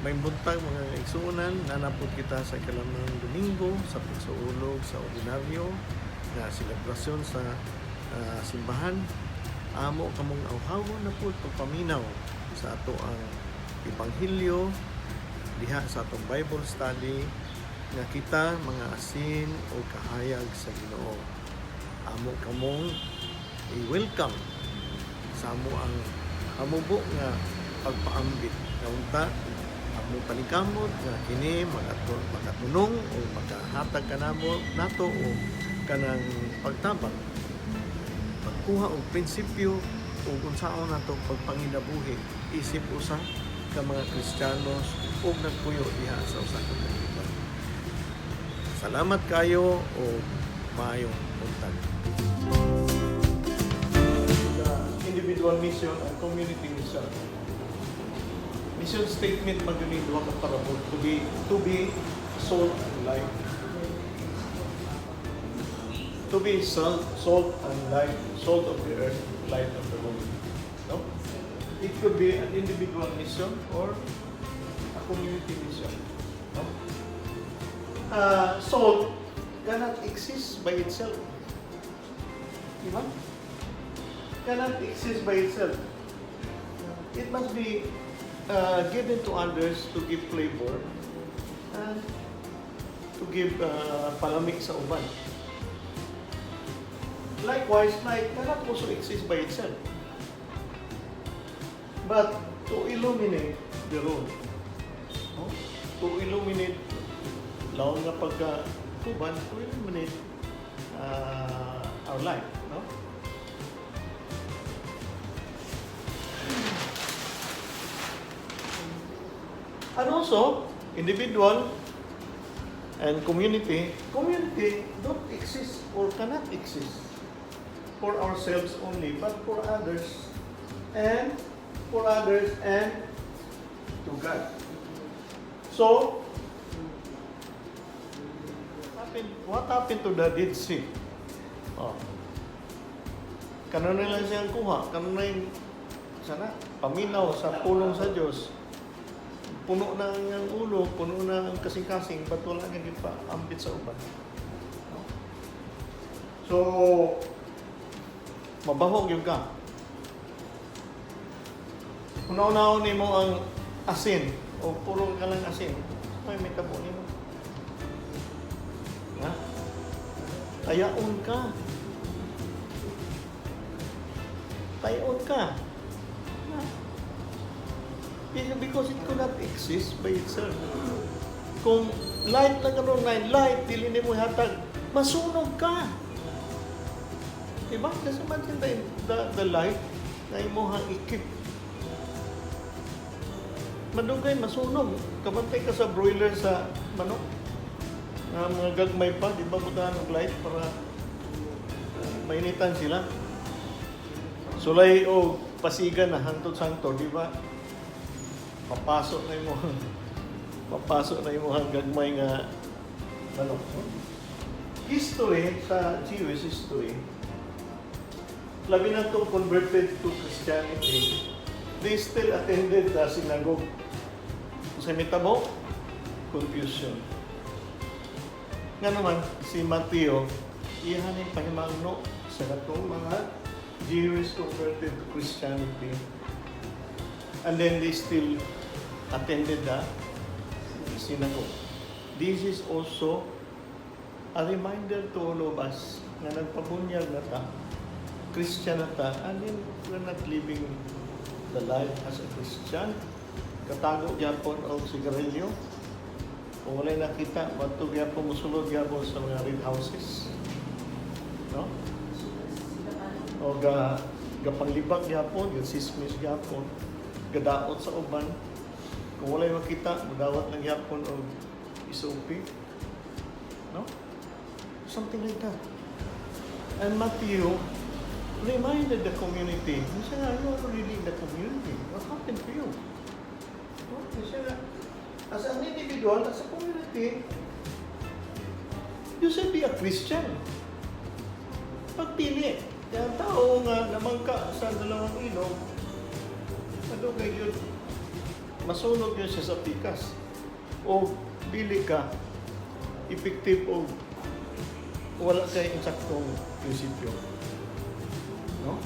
Maayong buntag, mga igsuonan, naa na pod kita sa ikalimang Domingo sa pagsaulog sa ordinaryo nga selebrasyon sa simbahan. Amo kamong awhawon na pod pagpaminaw sa ato ang ebanghelyo diha sa atong Bible study nga kita mga asin o kahayag sa Ginoo. Amo kamong i-welcome sa amo ang hamubo nga pagpaambit nga unta amo paningkamot nga kini makatunong o makahatag kanamo nato o kanang pagtabang, pagkuha og prinsipyo ug unsaon nato pagpanginabuhi isip usa ka mga Kristiyanos ug nagpuyo diha sa usa ka komunidad. Salamat kayo o maayong buntag. The individual mission and community mission. Mission statement magaling duha ka parabol, to be salt and light. To be salt and light, salt of the earth, light of the world. No? It could be an individual mission or a community mission. No? Salt cannot exist by itself. Diba? Cannot exist by itself. It must be given to others to give flavor and to give palamig sa uban. Likewise, light cannot also exist by itself. But to illuminate the room, no? To illuminate laon nga pagka kuban, to illuminate our life, no? And also, individual and community, community don't exist or cannot exist for ourselves only, but for others and for others and to God. So, what happened to the Dead Sea? Oh. Kanunay lang siyang kuha, kanunay sana paminaw sa pulong sa Diyos. Puno na ang ulo, puno na ang kasing-kasing, ba't wala nga gipaambit sa uban? No? So, mabaho gyud ka. Una-unahon nimo ang asin o puro ka lang asin, may tabo nimo. Ha? Tayaon ka. Tayaon ka. Ha? Because it could not exist by itself. Kung light lang karon na light, dili nimo hatag, masunog ka. Diba? Just imagine the light na imuhang i-keep. Madugay masunog. Kabantay ka sa broiler sa manok. Nga mga gagmay pa, di ba butahan og light para mainitan sila? Sulay o pasigan na hantod sangto, di ba? Mapasok na imo gagmay nga manok. History sa Jewish history, labi na itong converted to Christianity, they still attended the synagogue. Sa mitabo, confusion. Nga naman, si Mateo, iyahan yung pahimangno sa katong mga Jewish converted to Christianity. And then they still attended the synagogue. This is also a reminder to all of us nga nagpabunyag na ta, Christian na ta, and then we're not living the life as a Christian. Katago gyapon og sigarilyo. Kung walay nakita, madto gyapon, musulod gyapon sa mga red houses. No? O gapanglibak gyapon, gasismis gyapon, gadaot sa uban. Kung walay makita, mudawat lang gyapon og SOP. No? Something like that. And Matthew reminded the community. He said, "You are already in the community. What happened to you?" No? He said, "As an individual, as a community, you should be a Christian." Pagpili. Kaya ang tao nga namangka sa dalawang ilog, madugay yun. Masunog yun siya sa pikas. O dili ka effective o wala kay insaktong prinsipyo. No?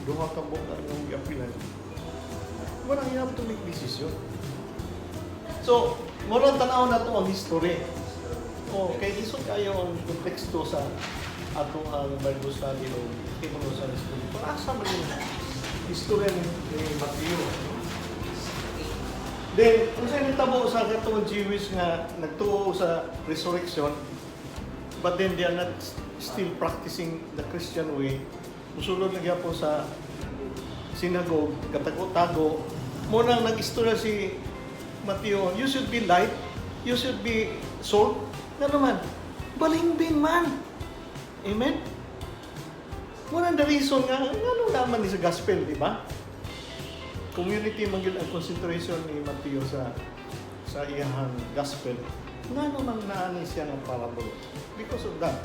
Duha ka buok ang imong giapilan. Wala, you have to make decision. So, mura tanaw na to ang history. Oh, kay lisod kayo ang konteksto sa ato ang Bible study o Bible study school. Pero asa man yung istorya ni Mateo, no? Then, kung sa nitabo sa katong Jewish nga nagtuo sa resurrection, but then they are not still practicing the Christian way, musulod na gyapon sa synagogue, katago-tago, mo nang nag-istorya si Mateo, "You should be light, you should be salt." Nga naman, balingbing man. Amen? Mo nang the reason nga, ngano naman ni sa gospel, di ba? Community man gyud ang concentration ni Mateo sa iyahang gospel. Ngano man naani siya ng parable? Because of that.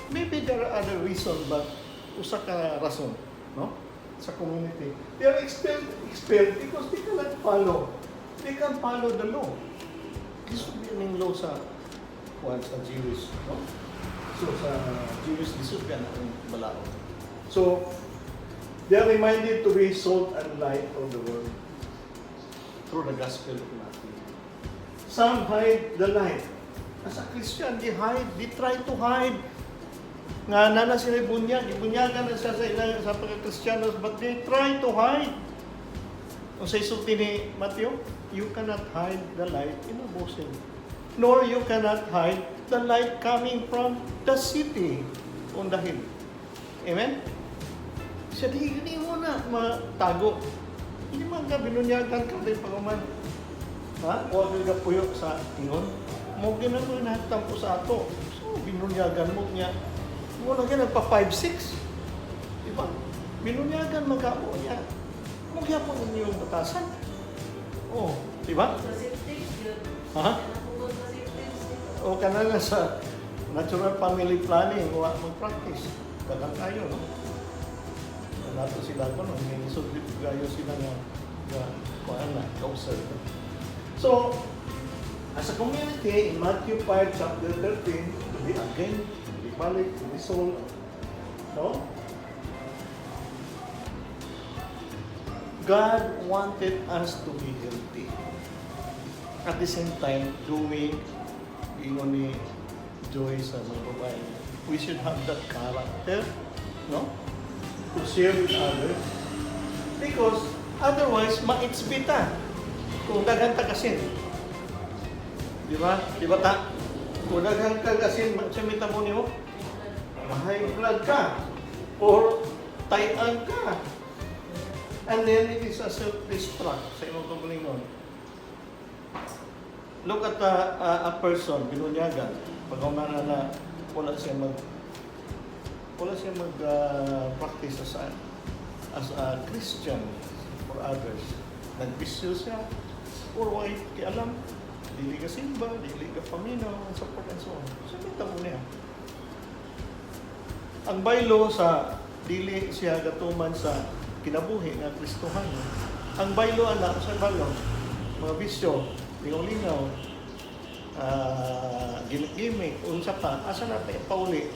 Maybe there are other reason, but usa ka rason, no? Sa community. They are expelled because they cannot follow. They can follow the law. This would be ang law sa kuan sa Jewish, no? So sa Jewish, this would be ang balaod. So they are reminded to be salt and light of the world through the gospel of Matthew. Some hide the light. As a Christian, they hide, they try to hide. Nga na na sila bunyag, ibunyagan na siya sa ilang sa pagka-Kristiyanos, but they try to hide. Kung sa isulti ni Matthew, you cannot hide the light in a bosom. Nor you cannot hide the light coming from the city on the hill. Amen? Siya di, hindi mo na matago. Hindi man ka binunyagan ka rin pag man. Ha? Huwag ka puyo sa ingon. Mo ginano natampo sa ato. So, binunyagan mo niya. Mo na ganun pa 5-6. Diba? Binunyagan magkamo niya. Mo gyapon ninyo yung batasan. Oh, di ba? Contraceptives yun. Ha? Contraceptives dito. O kana na sa natural family planning, wa mag-practice. Daghang kayo, no? Nato sila ko, no? May lisod kayo sila nga kuan na, kauser. So, as a community, in Matthew 5, chapter 13, to be again, to be balik, to be sold, no? God wanted us to be healthy. At the same time, doing, ingon ni Joy sa mga babae, we should have that character, no? To share with others. Because otherwise, ma-itsbita. Kung daghan ta kasin. Di ba? Di ba ta? Kung daghan ka kasin, sa mo nimo, high blood ka. Or tayan ka. And then it is a self-destruct sa imong kaugalingon. Look at a person, binunyagan. Pag umana na wala siya mag practice as a Christian for others. Nagbisyo siya or why kay alam dili ka simba, dili ka paminaw, and so forth and so on. So, kita mo niya. Ang baylo sa dili siya gatuman sa kinabuhi nga Kristohano. Ang baylo ana sa baylo, mga bisyo, lingaw-lingaw, gimmick-gimmick, unsa pa, asa na tayo pauli?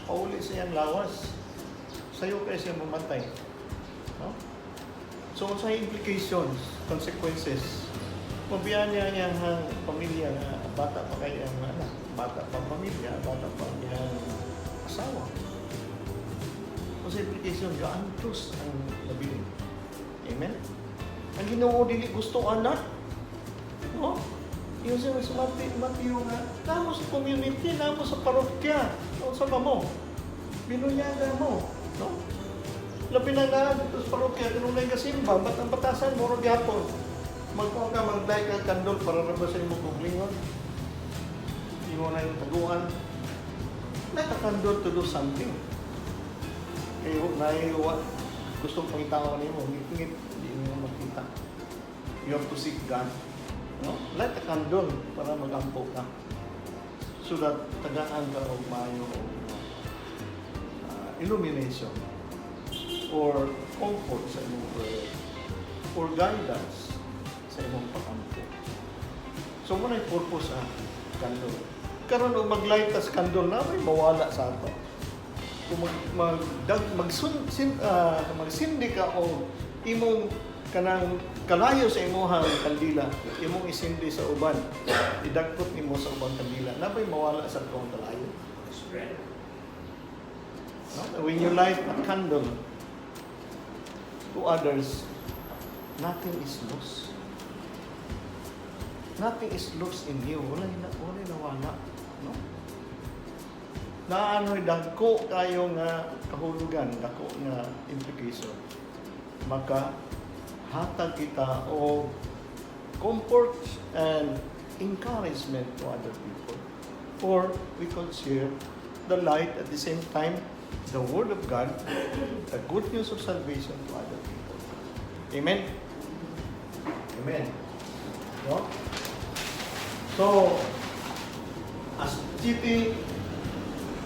Pauli sa iyang lawas. Sayo kay siya mamatay. No? So, sa implications, consequences, mabiyaan niya niya ang pamilya nga bata pa kay ang anak, bata pa ang pamilya, bata pa ang iyang asawa. So, sa implication, gaantos ang nabilin. Amen? Ang Ginoo dili gusto anak. No? Yung sa Matthew nga, namo sa community, namo sa parokya, sa mo. Binunyagan mo. No? Labi na na dito sa parokya, kung nung kasimba, ba't ang batasan mo, gyapon. Magkuha ka, mag-light ka candle para na ba sa imong kaugalingon? Imo na yung taguan. Light a candle to do something. Kayo, naiwa, gusto pangitao nimo, ngit-ngit, hindi mo makita. You have to seek God. No? Light a candle para magampo ka. So that tagaan ka og maayo og illumination or comfort sa imong prayer or guidance sa sa imong pag-ampo. So mao na purpose sa candle. Karon og maglight tas candle na may mawala sa ato. Kung mag mag dag, magsun, sin, magsindi ka o imong kanang kalayo sa imong kandila, imong isindi sa uban, idagkot nimo sa ubang kandila, nabay mawala sa atong kalayo? Spread. No? When you light a candle to others, nothing is lost. Nothing is lost in you. Wala nawala. No? Naano'y dagko kayo nga kahulugan, dako nga implication. Maka hatag kita o comfort and encouragement to other people. Or we could share the light, at the same time, the Word of God, the good news of salvation to other people. Amen? Amen. No? So, a city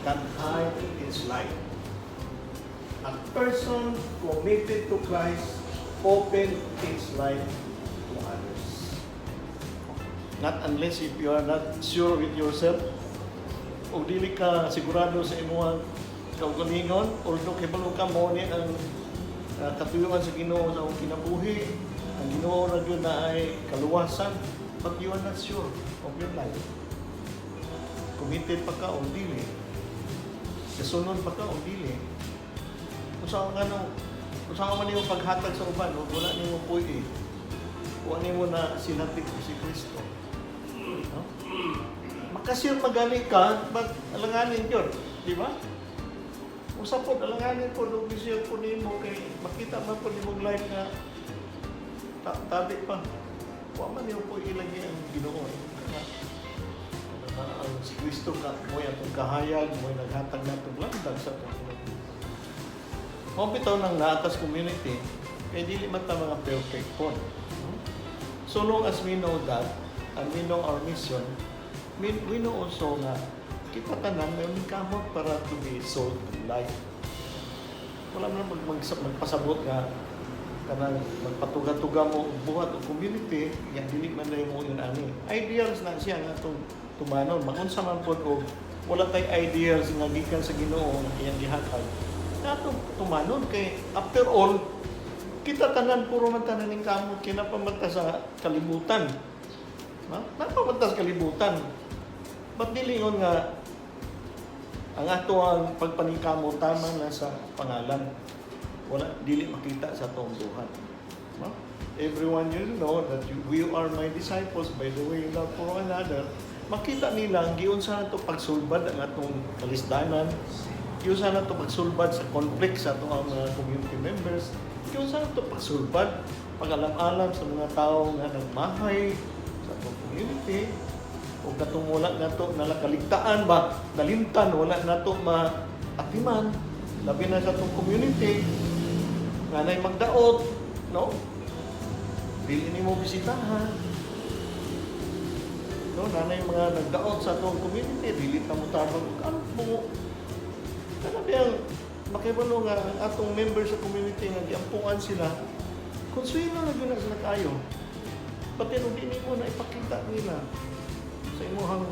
can hide its light. A person committed to Christ open its life to others. Not unless if you are not sure with yourself, o dili ka sigurado sa imong kaugalingon, although kibalo ka mo ni ang katuyuan sa Ginoo sa akong kinabuhi, ang Ginoo ra gyud na ay kaluwasan, but you are not sure of your life. Committed pa ka o dili? Kasunod pa ka o dili? Kung saan man nimo paghatag sa uban, ug wala nimo puy, wala nimo na sinatip si Kristo. No? Makasir magali ka, but alanganin yun. Di ba? Usa po, alanganin po, nung share po nimo kay makita man po nimong life nga tabi pa. Wa man nimo po ilagi ang Ginoo. Eh. Nga, ang si Kristo ka, mo'y atong kahayag, mo'y naghatag natong landag sa atong kinabuhi. Mao bitaw ng naatas community, kay dili man ta mga perfect po. No? So long as we know that, and we know our mission, we know also nga kita tanan may kamot para to be salt and light. Wala man magpasabot nga kanang magpatuga-tuga mo og buhat og community, yan dili man na mo yun ani. Ideals na siya nga atong tumanon. Magunsa man pod og wala tay ideals nga gikan sa Ginoo nga iyang gihatag. Atong tumanon kay after all kita tanan puro man tanan ning kamot, kinapamata sa kalibutan. Ha? Napamata sa kalibutan. Ba't dili ingon nga ang ato ang pagpaningkamot tama na sa pangalan? Wala dili makita sa atong buhat. No? Everyone, you know that we are my disciples by the way you love for one another. Makita nila ang giunsa nato pagsulbad ang atong kalisdanan, giunsa nato pagsulbad sa conflict sa atong mga community members, giunsa nato pagsulbad pag-alam-alam sa mga tao nga nagmahay sa atong community o katong wala nato nalakaligtaan ba, nalimtan, wala nato maatiman, labi na sa atong community nga nay magdaot, no, dili nimo bisitahan, no, nanay mga nagdaot sa atong community, dili ta mo tabang og ampo. Kana biyang makibalo nga ang atong member sa community nga giampuan sila, konsuelo na gyud na sila kayo. Pati nung di nimo na ipakita nila sa imuhang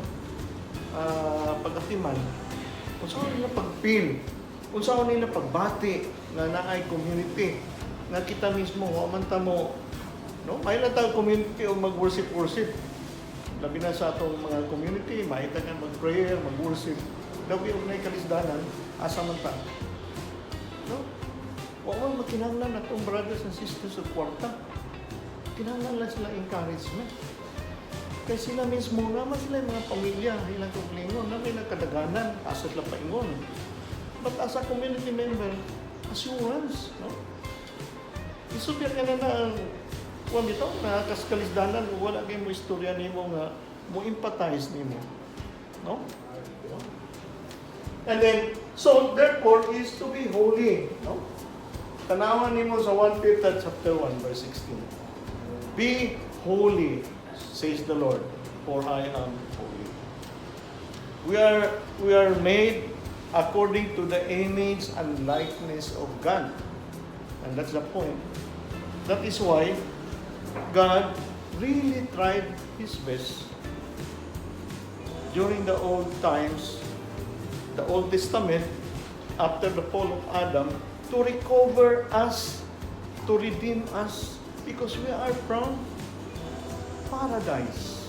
pag-atiman, unsa nila pag-feel, unsa nila pagbati nga naay community nga kita mismo wa man ta mo, no, may lang ta community o mag-worship worship, labi na sa atong mga community, maita nga mag-prayer, mag-worship, dawi og nay kalisdanan, asa man ta, no? Wa man makinahanglan atong brothers and sisters og kwarta. Kinahanglan lang sila encouragement kay sila mismo naman sila yung mga pamilya ilang kaugalingon na may nagkadaganan, asa sila paingon. But as a community member, assurance, no, isubya ka na na ang kuwan bitaw na kaskalisdanan, wala kay mo istorya nimo nga mo empathize nimo, no? And then, so therefore is to be holy, no? Tanawan nimo sa 1 Peter chapter 1 verse 16. "Be holy," says the Lord, "for I am holy." We are made according to the image and likeness of God. And that's the point. That is why God really tried His best during the old times, the Old Testament, after the fall of Adam, to recover us, to redeem us, because we are from paradise.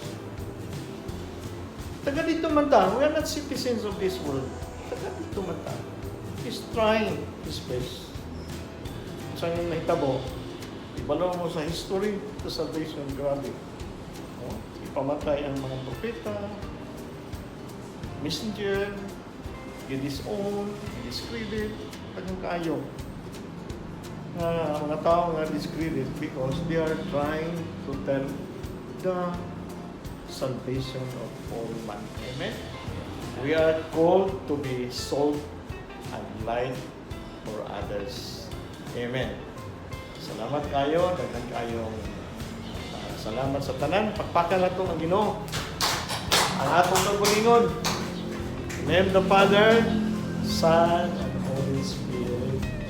Taga didto man ta, we are not citizens of this world. Taga didto man ta. He's trying his best. Sa yung nahitabo, ibalo mo sa history, the salvation, grabe. No? Ipamatay ang mga propeta, messenger, gi-disown, discredit, tagang kayo nga mga tao nga discredit because they are trying to tell the salvation of all mankind. Amen? We are called to be salt and light for others. Amen. Salamat kayo, daghan kayong salamat sa tanan. Pakpakan nato ang Ginoo. Ang atong kaugalingon. In the name of the Father, Son, and Holy Spirit.